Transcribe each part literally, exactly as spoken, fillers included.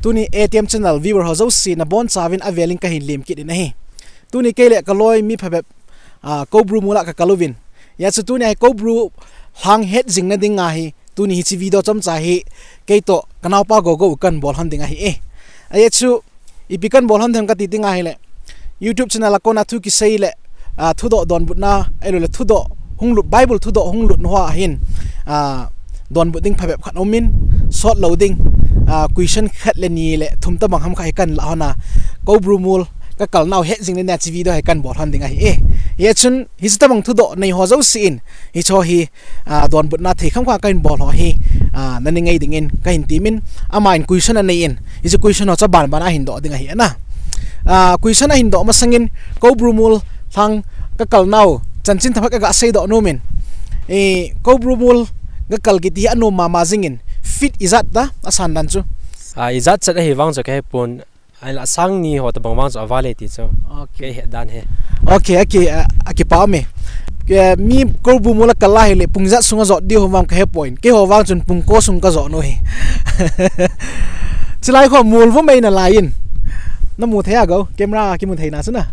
Tuni A T M channel viewer ho jouse nabonchauvin avelin kahin lemkit in ahi. Tuni kei le kaloi mi phabep, ah, Koubru mol a kakal uvin. Hijeh chun tuni a hi Koubru lhang het jing nading ahi. Tuni hiche video chomcha hi keitoh kanaopa Gogou kahin bol lhon ding ahi e. Ajeh chu ipi kahin bol lhon dem kati ding ahile, YouTube channel a kona thu kisei le, ah, thudoh donbutna, ahilouleh thudoh hung lut, Bible thudoh hung lut nau ho ahin, ah, donbut ding phabep khat aumin, sot lou ding, ah, question khat le ni le thum tobang ham khat hi kahin lah lhon a, Koubru mol kakal nau het jing nading a hiche video hi kahin bol lhon ding ahi e. Hijeh chun hiche tobang thudoh nei ho jouse in, hiche ho hi, ah, donbutna thei khamkham kahin bol ho hi, ah, nani ngai dingin kahin temin, aman question anei in, hiche question ho chu aban ban a ahin doh ding ahi na. Ah, question ahin doh masangin, Koubru mol lhang kakal nau chanchin themkhat kaga seidoh nomin. Eh, Koubru mol kakal kiti hi anom mama jingin, fit ijat ta, asan dan chu? Ah, ijat chet ahi vang chu kahepon, ahinla sang ni ho tobang vang chu aval e ti chu. Okay. Kahet dan hi. Okay, okay, ah, akipah e. Eh, mi Koubru mol a kal ahile pung ijat sung ajot diu ham vang kahepoi. Keiho vang chun pung ko sung kajot u ahi. Chulai kho mol vumei nalai in. Namu thei a Gou, camera kimu thei na chu na.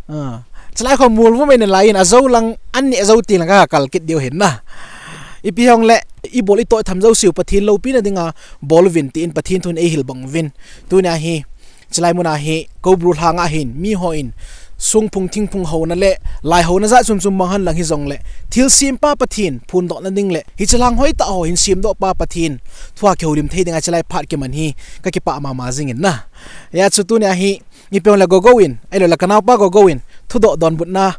Ah. Chulai kho mol vumei nalai in, ajou lang, an neh jou teng lang kakal kit diu ahin na. Ipi hung le, ibol itoh tham jouseu Pathen loupina dinga bol uvin tin Pathen thun eihil bang uvin. Tuni a hi, chulai mun a hi, Koubru lhang a hin, mi hon songphung thingphung houna le, lai houna jat chom chom mang hen lang hijongle, thilsempa Pathen phondohna ding le, hiche lhang hoitah ho hin semdoh pa Pathen thu a kihoulim thei dinga chulai phat kiman hi, kakipah mama jingin na. Hijeh chun tuni a hi, ipi hung le Gogou in, ahilouleh kanaopa Gogou in, thudoh donbutna,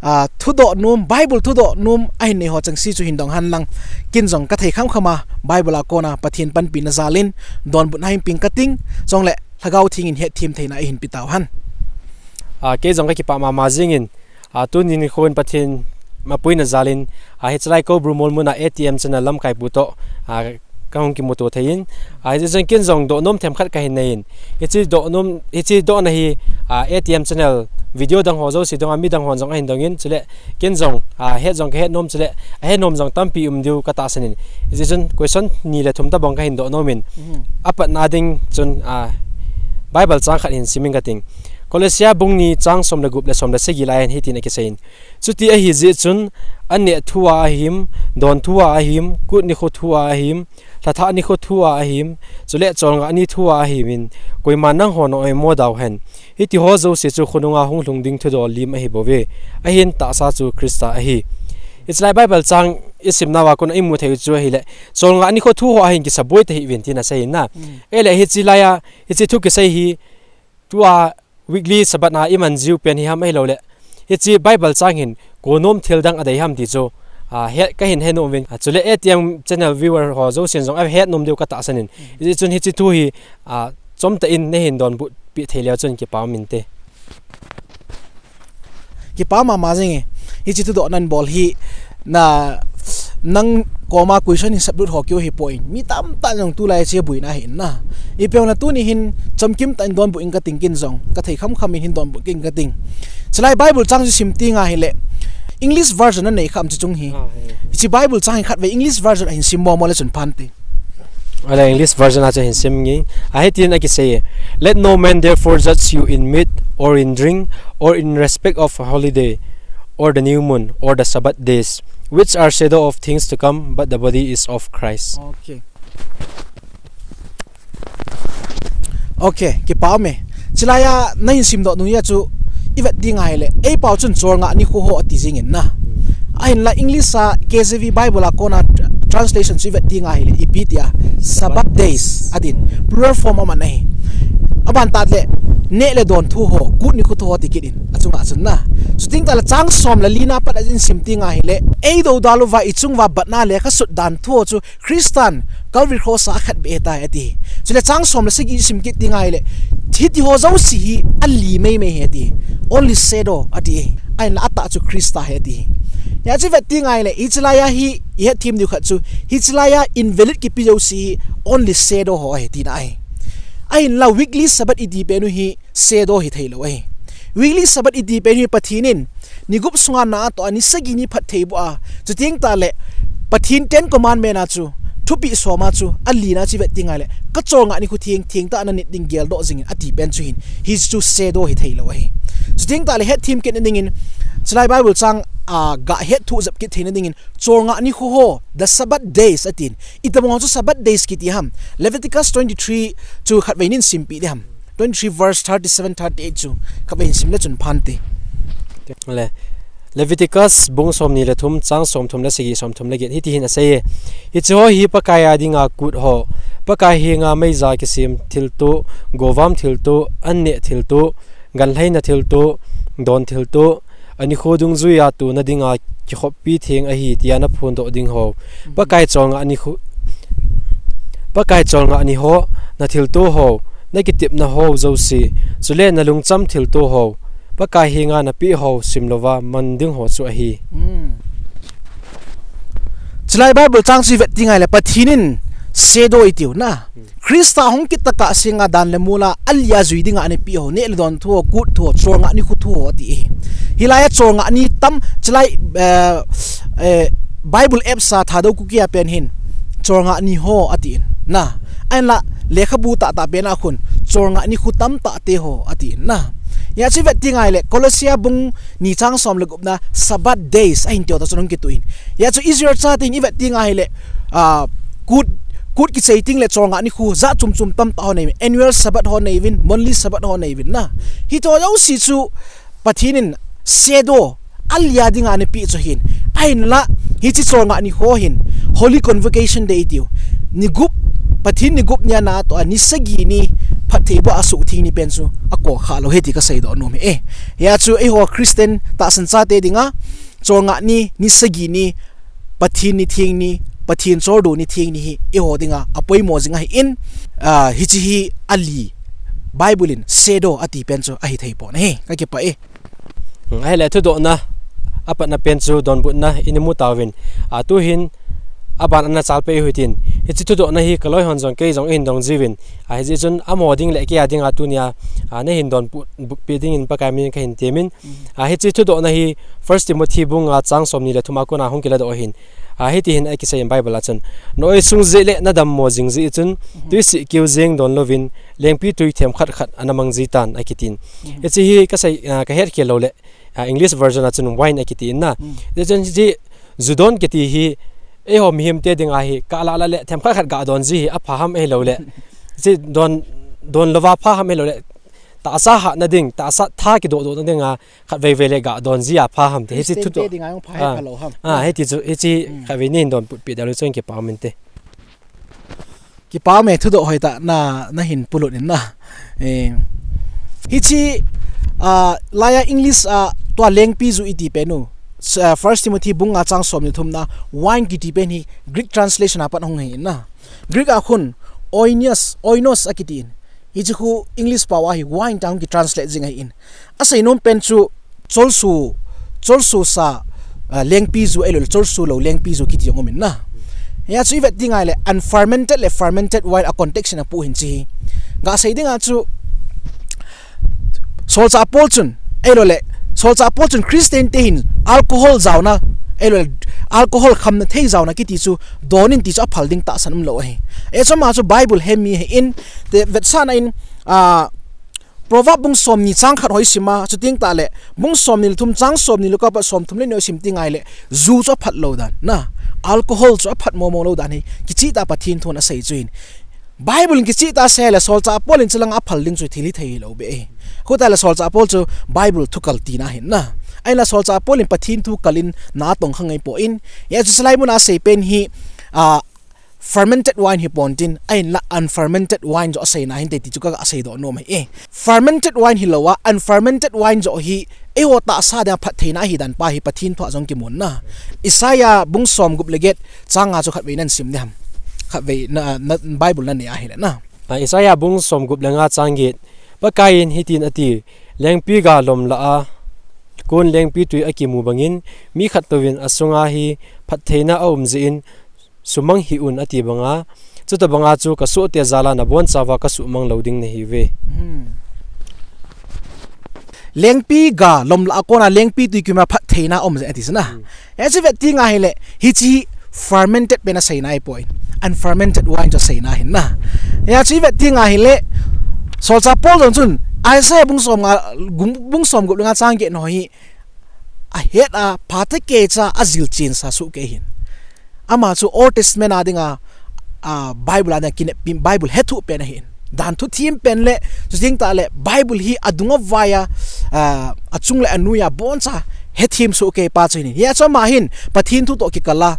ah, thudoh nom, Bible thudoh nom ahin nei ho chengse chu hin dong hen lang, ken jong kathei khamkham a, Bible a kona Pathen panpina jal in, donbutna hin peng kating, chule Lhagao Theng in hetthem theina eihin pe tauhen. Ah, kei jong kakipah mama jingin, ah, tuni nikho in Pathen mapuina jal in, ah, hiche lai Koubru mol mun a A T M channel lamkai pu toh, ah, kahung kimuto thei in, ah, hijeh chun ken jong dohnom themkhat kahin nei in. Hiche dohnom, hiche dohna hi, ah, A T M channel video dang ho jouse dong a, midang hon jong ahin dong in, chule ken jong, ah, het jong kahet nom, chule ahet nom jong tampi um diu katahsan in. Hijeh chun question ni le thum tobang kahin doh nom in. Mhm. Apatna ding chun, ah, Bible chang khat hin sim inge kating. Kolose bung ni chang som le gup le som le sagi lai a hin hitin akisei in. Chuti ahi jeh chun, an neh thu a ahim, don thu a ahim, kut nikho thu a ahim, lhathah nikho thu a ahim, chule cholngah ni thu a ahim in, koiman nangho na oimo dauhen. Hiti ho jouse chu khonung a hung lhung ding thudoh lim ahi bouve. Ahin tahsa chu Christa ahi. Hiche lai Bible chang isim nauva kon a imu thei u chu ahile, cholngah nikho thu ho a hin kisaboi tahih uvin tin asei in na. Mm. Ahile hiche lai a, hiche thu kisei hi, tua weekly Sabbath a iman jiu pen hi ham ahilouleh, hiche Bible chang hin koinom thil dang adei ham ti chu, ah, he, kahin he nom uvin. Ah, chule A T M channel viewer ho jousen jong ahet nom diu katahsan in. Hijeh chun hiche thu hi, ah, chomtah in neihin donbut peh thei leu chun kipa um inte. Kipa mama jing e. Hiche thudoh nabol hi, na, nang koma question hin saplut ho keu hipoi. Mi tamtah jong tulai hiche boina ahi in na. Ipi hung le tuni hin chomkim tah in donbut inge kating ken jong. Kathei khamkham in hin donbut inge kating. Chulai Bible chang chu sim teng ahile, English version nanei kham chu chung hi. Ah, he. Hiche Bible chang hin khatvei English version a hin sim mo mo le chun phante. Ahile English version a chu hin sim inge. Ahi tin akisei e. Let no man therefore judge you in meat or in drink or in respect of a holiday or the new moon or the Sabbath days, which are shadow of things to come, but the body is of Christ. Okay. Okay, kipa um e. Chulai a nahin simdoh nung a chu ivet ding ahile, eipao chun cholngah nikho ho ati jing in na. Ahinla English a K J V Bible a kona tr-, translation chu ivet ding ahile, ipi tia, Sabbath days, atin, plural form aman ahi. Aban tah le, neh le don thu ho, kut nikho thu ho ti kit in, achunga chun na. Chuteng tah le chang som le li na pat a isim teng ahile, eidoudal uva, ichung uva batna lekha sut dan thu ho chu, Christan, Calvary Cross a akhatbeh ahitai ati. Chule chang som le sagi isim kit teng ahile, hiti ho jouse hi ali meimei ahi ati. Only shadow ati. Ahinla atah chu Christa ahi ati. Hijeh chu ivet teng ahile, hiche lai a hi, ihet them diu khat chu, hiche lai a invalid kipe jouse hi, only shadow ho ahi tina ahi. Ahinla weekly Sabbath iti pen u hi, shadow hithei lou ahi. Weekly Sabbath iti pen hi Pathen in, ni gup sunga na atoh a ni sagi ni phatthei boh a. Chuteng tah le, Pathen Ten Commandment a chu, thupi soma chu, alina chu vet ti ngai le, ka cholngah nikho theng, theng tah a na nit ding geldoh jingin ati pen chu hin, hichu shadow hi thei lou ahi. Chuteng tah le hetthem kit na dingin, chulai Bible chang, a, ga het thu jep kit theina dingin, cholngah nikho ho, the Sabbath days atin. Itobang chu Sabbath days kiti ham. Leviticus twenty-three chu khatvei nin simpi ding ham. Twenty-three verse thirty-seven, thirty-eight chu khatvei nin sim le chun phante. Le, Leviticus bung somni le thum, chang somthum le sagi, somthum le get, hiti hin asei e. Hiche ho hi Pakai a dinga kut ho, Pakai henga meija kisem thilto, govam thilto, anneh thilto, ganlheina thilto, don thilto, anikho dungjuia tona dinga kikhoppi theng ahi tia na phondoh ding ho. Pakai cholngah nikho, Pakai cholngah ni ho, na thilto ho, na kitepna ho jouse, chule na lungcham thilto ho, Pakai henga na peh ho simlouva man ding ho chu ahi. Hmm. Chulai Bible chang chu vet ti ngai le Pathen in shadow itiu na. Christa hung kit tah a senga dan le mol a alia jui dinga ana peh ho, neh le don thu ho, kut thu ho, cholngah nikho thu ho ati e. Hilai a cholngah ni tam, chulai, eh, eh, Bible apps a Thadou Kuki a pen hin, cholngah ni ho ati in. Na, ahinla, lekhabu tah tah pen a khun, cholngah nikho tamtah te ho ati in. Na, hia chu vet ti ngai le, Colossia bung ni chang som le gupna, Sabbath days, ahin tiu ta chun hung kitu in. Hia chu Israel chate in i vet ti ngai le, ah, kut, kut kichei teng le cholngah nikho, jat chom chom tamtah ho nei uvin, annual Sabbath ho nei uvin, monthly Sabbath ho nei uvin na. Hiche ho jouse chu Pathen in shadow, alia dinga ana peh chu hin. Ahinla, hiche cholngah nikho hin, Holy Convocation Day itiu. Ni gup, Pathen ni gup nia natoh a, ni sagi ni, phattheiboh a suhtheng ni pen chu, akou kha lou ahi ti kasei doh nom e. Hia chu eiho Christian tahsan chate dinga, cholngah ni, ni sagi ni, Pathen ni theng ni, Pathen choldo ni theng ni hi, eiho dinga, apoimo jing ahin, ah, hiche hi ali, Bible in shadow ati pen chu ahi thei pon ahi, kakipah e. Hmm, ahile thudohna, apatna pen chu donbutna, ina mu tauvin, a, tuhin, aban ana chalpeh u hitin, hiche thudohna hi kaloi hon jong kei jong ihin dong jiuvin, a, hijeh chun amaho ding le kei a dinga tunia, a, nahin donbut, butpeh dingin Pakai min in kahin temin, A, hiche thudohna hi First Timothy bung nga chang somni le thum a kona hung kiladoh ahin. A, hiti hin akisei in Bible a chun. Na oi sung jeh le na dammo jing jeh chun, tuisih keu jeng don louvin, lengpitwi themkhat khat ana mang jitan akitin. Hiche hi kasei, a, kahet khel lou le, a, English version a chun wine akitin na. Hiche chun hiche ju don kiti hi, eiho mihem te dinga hi, kalah lah le themkhat khat ga don ji hi apha ham ahilou le. Hiche don, don louva pha ham ahilou le. Tahsa hatna ding, tahsa tha kidohdohna dinga, khatvei vei le ga don ji a pha ham ti. Hiche thudoh. Te dinga jong pha hi phalou ham. A, hiti chu, hiche khatvei nahin donbutpeh ding le chun kipa um inte. Kipa um e thudoh hoitah a, nahin pulut in na. Eh, hiche, a, laia English a tua lengpi ju iti pen u. S-, a, First Timothy bung nga chang somni thumna, wine kiti pen hi Greek translation a pat hung ahin na. Greek a khun, oinos, oinos akitin. Hiche khu English pao a hi wine tia hung kitranslate jing ahin. Asei nom pen chu cholso, cholso sa, ah, lengpi ju ahilou le cholso lou lengpi ju kiti jong um in na. Hia chu ivet ding ahile unfermented le fermented wine a context in apoh hin hiche hi. Gasei dinga chu Solchah Paul chun, ahilou le, Solchah Paul chun Christian te hin alcohol jaona, ahilou le, alcohol khamna thei jaona kiti chu don in ti chu aphal ding tahsan umlou ahi. Hiche ma chu Bible hemi ahin, te vetsahna in, ah, Proverb bung somni chang khat ho isim a, chuteng tah le, bung somni le thum chang somni le ko a pat somthum le ni ho isim ti ngai le, ju chu aphat lou dan, na, alcohol chu aphat momo lou dan hi, kicheh tah a Pathen thun asei chu hin. Bible in kicheh tah a asei le, Solchah Paul in chulang a aphal ding chu thil hithei lou beh ahi. Khutah le Solchah Paul chu Bible thukal tina ahin na. Ahinla Solchah Paul in Pathen thu kal in na atong kha ngai poi. Hia chu chulai mun a asei pen hi, ah, fermented wine hi pon tin, ahinla unfermented wine joh aseina hinte ti chu ka, ka seidoh nom ahi. Fermented wine hilou a, unfermented wine joh hi, eiho tahsa dinga phattheina ahi dan pa hi Pathen thu a jong kimun na. Isaiah bung somgup le get, chang nga chu khatvei nahin sim ding ham. Khatvei na, na Bible nanei ahile na. A, Isaiah bung somgup le nga chang get, Pakai in hitin ati, lengpi ga lom lah a, kon lengpitwi akimu bangin, mi khat touvin asunga hi phattheina aum jeh in, sumang hih un ati banga, chutobanga chu kasohte jal a nabonchauva kasuhmang lou ding nahiuve. Hmm. Lengpi ga lom lah a kona lengpitwi kimu a phattheina aum jeh in ati chu na. Hmm. Hiche vet ding ahile, hiche Fermented pen asei nai poi. Unfermented wine chu asei nai hin na. Hia chu ivet ding ahile, Solchah Paul jong chun Isaiah bung som nga, bung, bung som gup le nga chang get ho hi ahet a, phatecha ajil chensa soh kei hin. Ama chu Old Testament a dinga, a, Bible a dinga kineppi, Bible hethuh pen ahin. Danthu them pen le, chuteng tah le, Bible hi adung avai a, a, achung le anoi a boncha hethem soh kei pa chu ahin. Hia chu ama hin Pathen thu toh kikal a,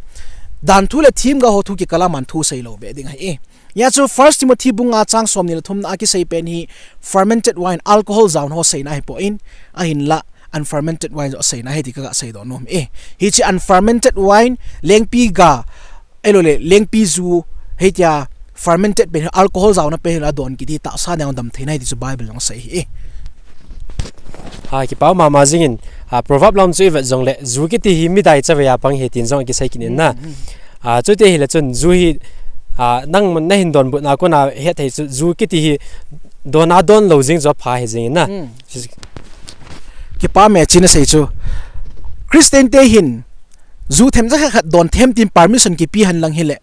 danthu le themgao ho thu kikal a aman thu seilou be ding ahi. Hia chu First Timothy bung nga chang somni le thumna a kisei pen hi fermented wine, alcohol jaona ho seina ahipoi, ahinla unfermented wine jong seina ahi ti kaga seidoh nom e. Hiche unfermented wine, lengpi ga, ahilou le, lengpi ju, hitia fermented pen, alcohol jaona pen hi adon kiti tahsa neo dam theina ahi ti chu Bible jong asei ahi. Ha, kipa mama jingin, ha, proverb lam chu ivet jongle, ju kiti hi midai chavei a pang ahi tin jong kisei kit in na. Hmm, hmm. A, chuti ahile chun ju hi, a, nangman nahin donbutna kona hethei chu ju kiti hi dona donlou jing chu apha ahi jingin na. Hmm. Kipa me china sei chu. Christian te hin ju themcha khat khat don them tin permission kipe hen lang hile,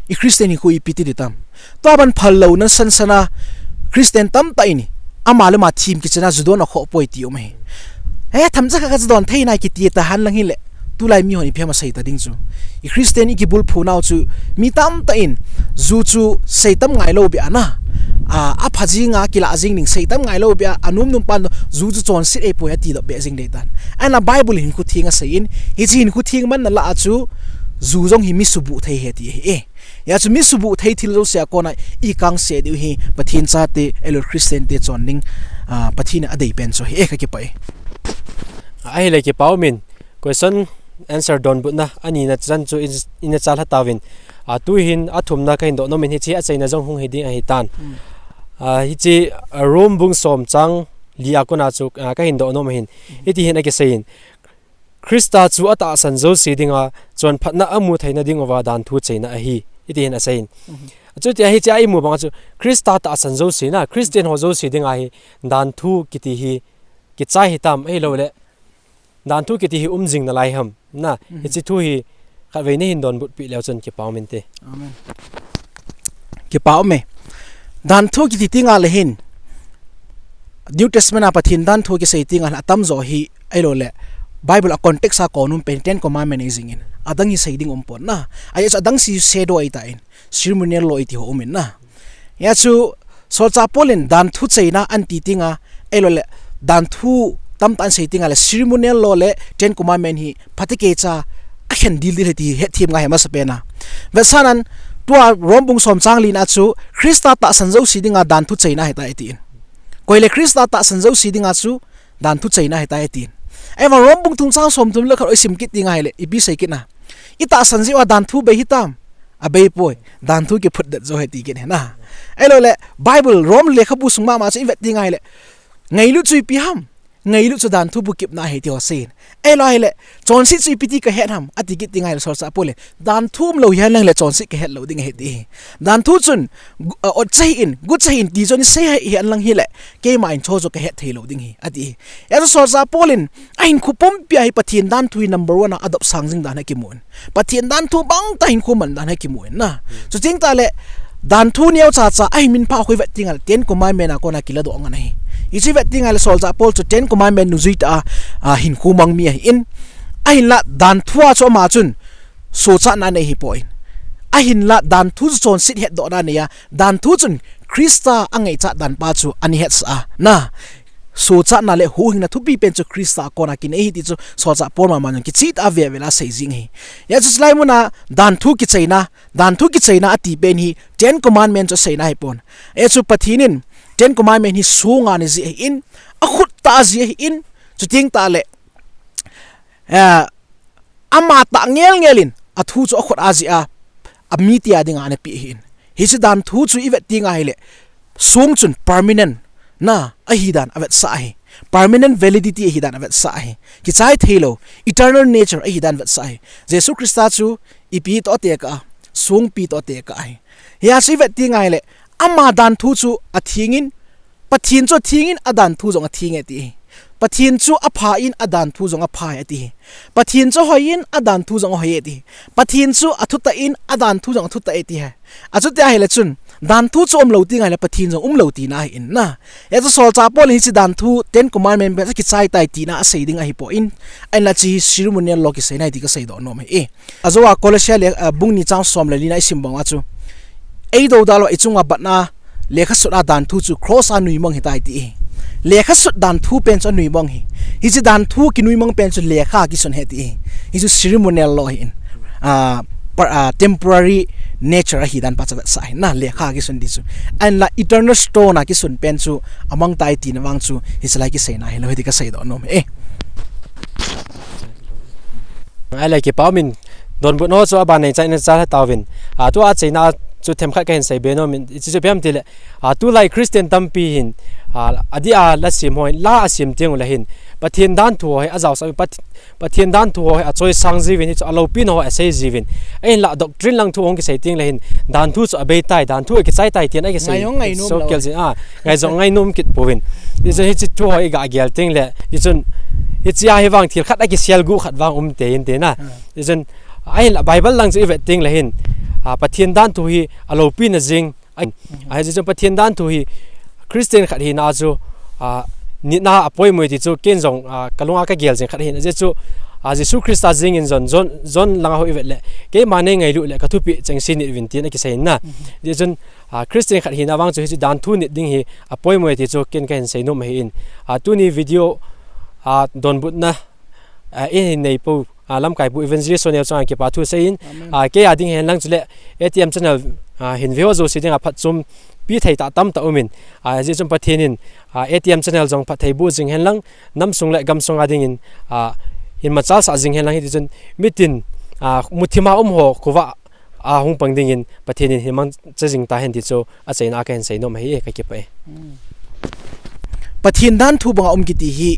i Christian hinkho ipi ti ding tam. Tua ban phallouna sansan a Christian tamtah in ama le ama them kichen a ju don akhoh poi ti um ahi. He, themcha khat khat chu don thei nai kiti ta hen lang hile, tulai mi hon ipi ham asei ta ding chu. I Christian i kibulphu nau chu mi tamtah in ju chu seitam ngailou beh a na, a, apha jing a kilah jing ding seitam ngailou beh a, anom nom pan ju chu chonset ahipoi ati doh beh jing ding tan. Ahinla Bible hinkho theng asei in, hiche hinkho theng manna lah a chu ju jong hi mi subuh thei ahi ti ahi e. Hia chu mi subuh thei thil jouse a kona i kangse diu hi Pathen chate, ahilou le Christian te chon ding, a, Pathen in adei pen chu ahi e, kakipah e. Ahile kipa umin, question answer donbutna anina chan chu in, ina chalha tauvin. A, tuhin athumna kahin doh nom in, hiche achaina jong hung hi ding ahitan. Hmm. A, hiche, a, Rome bung som chang li a kona chu, a, kahin doh nom ahin. Hmm. Hiti hin akisei in. Christa chu atahsan jouse dinga chonphatna amu theina dinguva danthu cheina ahi, iti hin asei in. Mhm. Chutia hiche a imu banga chu Christa tahsan jouse na, Christian ho jouse dinga hi danthu kiti hi kichai hitam, ahilou le danthu kiti hi um jing nalai ham na, mhm, hiche thu hi khatvei nahin donbutpi leu chun kipa umin te. Amen. Kipa um e. Danthu kiti tengle hin, New Testament a Pathen danthu kisei tengle atamjo hi, ahilou le, Bible a context a kon um pen Ten Commandment ahi jingin, adang hi sei ding umpon na. Ajeh chu adang chu shadow ahitan, ceremonial law iti ho um in na. Hia chu Solchah Paul in danthu cheina anti tengle, ahilou le, danthu tamtah asei tengle, ceremonial law le Ten Commandment hi phatecha akhen dildil ahi ti hethem ngai ahi masapen a. Vetsahnan, tua Rome bung som chang lina chu Christa tahsan jouse dinga danthu cheina ahitai atin. Koile Christa tahsan jouse dinga chu danthu cheina ahitai atin. Ahivang Rome bung thum chang somthum le khat isim kit tengle, ipi sei kit na. I tahsan jeh uva danthu bei hitam. Abei poi. Danthu kiphutdet jo ahi ti kit ahi na. Ahilou le, Bible Rome lekhabu sung mama chu ivet tengle, ngailut chu ipi ham. Ngailut chu danthu bukipna ahi ti ho asei in. Ahilou le, chonset chu ipi ti kahet ham, ati kit tengle Solchah Paul in, danthu umlou hihen lang le chonset kahet lou ding ahi ti. Danthu chun, gu-, a, otcha hih in, gucha hih in ti chu asei hihen lang hile, keima in choh chu kahet thei lou ding ahi, ati. Hia chu Solchah Paul in, ahinkho pumpi a hi Pathen danthu hi number one a adopsang jing dan akimun. Pathen danthu bangtah hinkho man dan akimun na. Chuteng tah le, danthu neocha cha ahi minpha khu ivet tengle Ten Commandment a kona kiladoh ngen ahi. Hichu ivet tengle Solchah Paul chu Ten Commandment nungjui tah a, a, hinkho mang mi ahin. Ahinla danthu a chu ama chun sochatna anei ahipoi. Ahinla danthu chu chonset hetdohna anei a, danthu chun Christa angaichat dan pa chu ana hetsah a na. Sochatna le huhhingna thupi pen chu Christa a kona kinei ahi ti chu Solchah Paul mama in kicheh tah a veve la asei jing ahi. Hia chu chulai muna danthu kicheina, danthu kicheina ati pen hi Ten Commandment chu aseina ahipon. Hia chu Pathen in Ten Commandment hi songa nei jeh ahin, akhut tah a jeh ahin, chuteng tah le, eh, ama tah ngelngel in athu chu akhut a jeh a, amite a dinga anapeh ahin. Hiche danthu chu ivet tengle, song chun permanent na ahi dan avetsah ahi. Permanent validity ahi dan avetsah ahi. Kichai theilou, eternal nature ahi dan avetsah ahi. Jesu Christa chu ipi toh atekah a, songpi toh atekah ahi. Hia chu ivet tengle, ama danthu chu atheng in, Pathen chu atheng in, adanthu jong atheng e ti ahi. Pathen chu apha in adanthu jong apha e ati hi. Pathen chu ahoi in adanthu jong ahoi e ati hi. Pathen chu athutah in adanthu jong athutah e ati hi. Achuti ahile chun, danthu chu umlou ti ngai le Pathen jong umlou tina ahi in na. Hichu solchah Paul in hiche danthu Ten Commandment pen chu kichai tai tina asei ding ahipoi. Ahinla hiche hi ceremonial law kiseina ahi ti kasei doh nom ahi. Ajou a Colossia le, ah, bung ni chang som le li na isim bang uva chu, eidoudal uva ichunga batna lekha sut a danthu chu cross a nuimang ahitai ati hi. Lekha sut danthu pen chu anuimang ahi. Hiche danthu kinuimang pen chu lekha kisun ahi ati hi. Hichu ceremonial law ahi in. Ah, per-, ah, temporary nature ahi dan pa chu avetsah ahi na, lekha kisun ti chu. Ahinla eternal stone a kisun pen chu amang tai tina vang chu hiche lai kiseina ahilou ahi ti kasei doh nom ahi. Ahile kipa um in, donbutna ho chu aban nei chan in chal tauvin. Ah, tua achaina chu themkhat kahin sei be nom in, hichu ipi ham itile, ah, tulai Christian tampi hin, ah, adeh a la sem ho hin, la asem teng uleh hin, Pathen danthu ho hi ajaosah uvin, Pat-, Pathen danthu ho hi achoisang jiuvin, hichu aloupina ho asei jiuvin. Ahinla doctrine lang thu hung kisei teng leh hin, danthu chu abei tai, danthu akichai tai tin akisei. Ngai jong ngainom lou. Kel jin, ah, ngai jong ngainom kit pouvin. Hichun hiche thu ho iga gel teng leh, hichun hiche a hi vang thil khat akisel gu khat vang um tei inte na. Ah. Hichun ahinla Bible lang chu ivet teng leh hin, ah, Pathen danthu hi aloupina jing, ah, hichun Pathen danthu hi Christian khat hina chu, ah, nitna apoimo ti chu ken jong, ah, kalunga kagel jing khat ahin. Ajeh chu, ah, Jesu Christa jeng in John, John, John langa ho ivet leh, keima nei ngailut leh kathupeh chengse nit uvin tin akisei na. Mhm. Hichun, ah, Christian khat hina vang chu hiche danthu nit ding hi apoimo ti chu ken kahin sei nom ahi in. Ah, tuni video, ah, donbutna, ah, ihin nei pou, ah, lamkai pu Evangelist Soneo chunga kipa thu sei in, Amen. Ah, kei a ding hen lang chuleh A T M channel, ah, hin ve ho jouse dinga phatchompi thei tah tamtah um in, ah, hijeh chun Pathen in, ah, A T M channel jong phatthei boh jing hen lang, nam sung le gam sunga dingin, ah, hin machal sah jing hen lang, hiti chun mitin, ah, muthim a um ho khovah a hung pang dingin Pathen in hin mangcha jing tahen ti chu achaina a kahin sei nom ahi e, kakipah e. Hmm. Pathen danthu banga um kiti hi,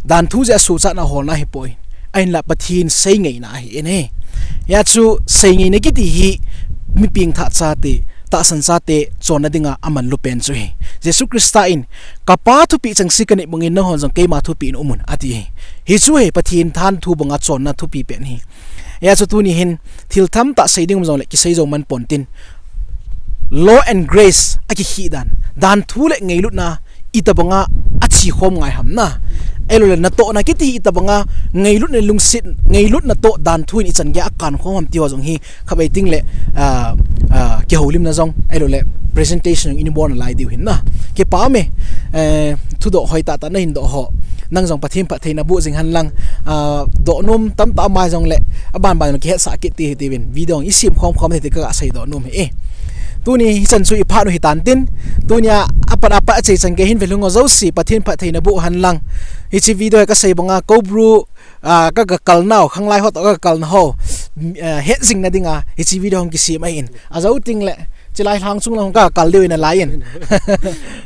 danthu jeh a suhchatna holna ahipoi. Ahinla Pathen seingaina ahi in ahi. Hia chu seingaina kiti hi, mi pengthah chate, tahsan chate, chonna dinga amanlu pen chu ahi. Jesu Christa in, Kapa thupeh chengse kanei bangin nanghon jong keima thupeh in umun, ati ahi. Hichu ahi Pathen danthu banga chonna thupeh pen hi. Hia chu tuni hin thil tamtah sei ding um jongleh kisei jou man pontin. Law and grace akikhih dan. Danthu le ngailutna itobanga achekhom ngai ham na. Ahilouleh natohna kiti hi itobanga ngailutna lungset, ngailutna toh danthu in ichan geiya akankhom ham ti ho jong hi khatvei teng leh, ah, ah, kihoulimna jong, ahilouleh presentation jong ina bolna lai diu hin na. Kipah e, eh, thudoh hoi tahtah nahin doh ho. Nang jong Pathen phatthei naboh jing hen lang, ah, dohnom tamtah um jongleh, abanban jong kihetsah kit ti hitiuvin. Video jong isem khomkhom hiti kaga sei doh nom ahi e. Tuni hichan chu iphat u hitan tin. Tunia apat apat achai chan gei hin velhung ho jouse Pathen phatthei naboh hen lang. Hiche video hi kasei banga Koubru, ah, ka, kaga kalnau, khanglai ho toh kaga kalna ho, ah, hetjingna dinga hiche video hung kisem ahin. Ajou teng leh, chulai lhang chung lang hung kakal diu in alai in.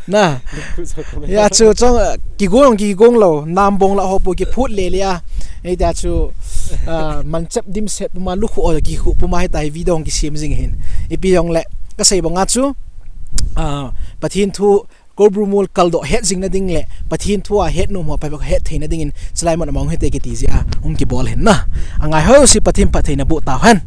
Na. Hia chu chong, ah, kigong, kigong lou, nam bong lah ho pu kiphut lele a. Hitia chu, ah, manchep dimset puma lukhuh ho kikhuh puma hitia hi video hung kisem jing ahin. Ipi jongleh, kasei banga chu, ah, Pathen thu Koubru mol kaldoh hetjingna ding le Pathen thu a hetnom ho phabep hettheina dingin chulai mun a mang hite kiti jeh a hung kibol ahin na. Angai ho jouse Pathen phatthei naboh tauhen.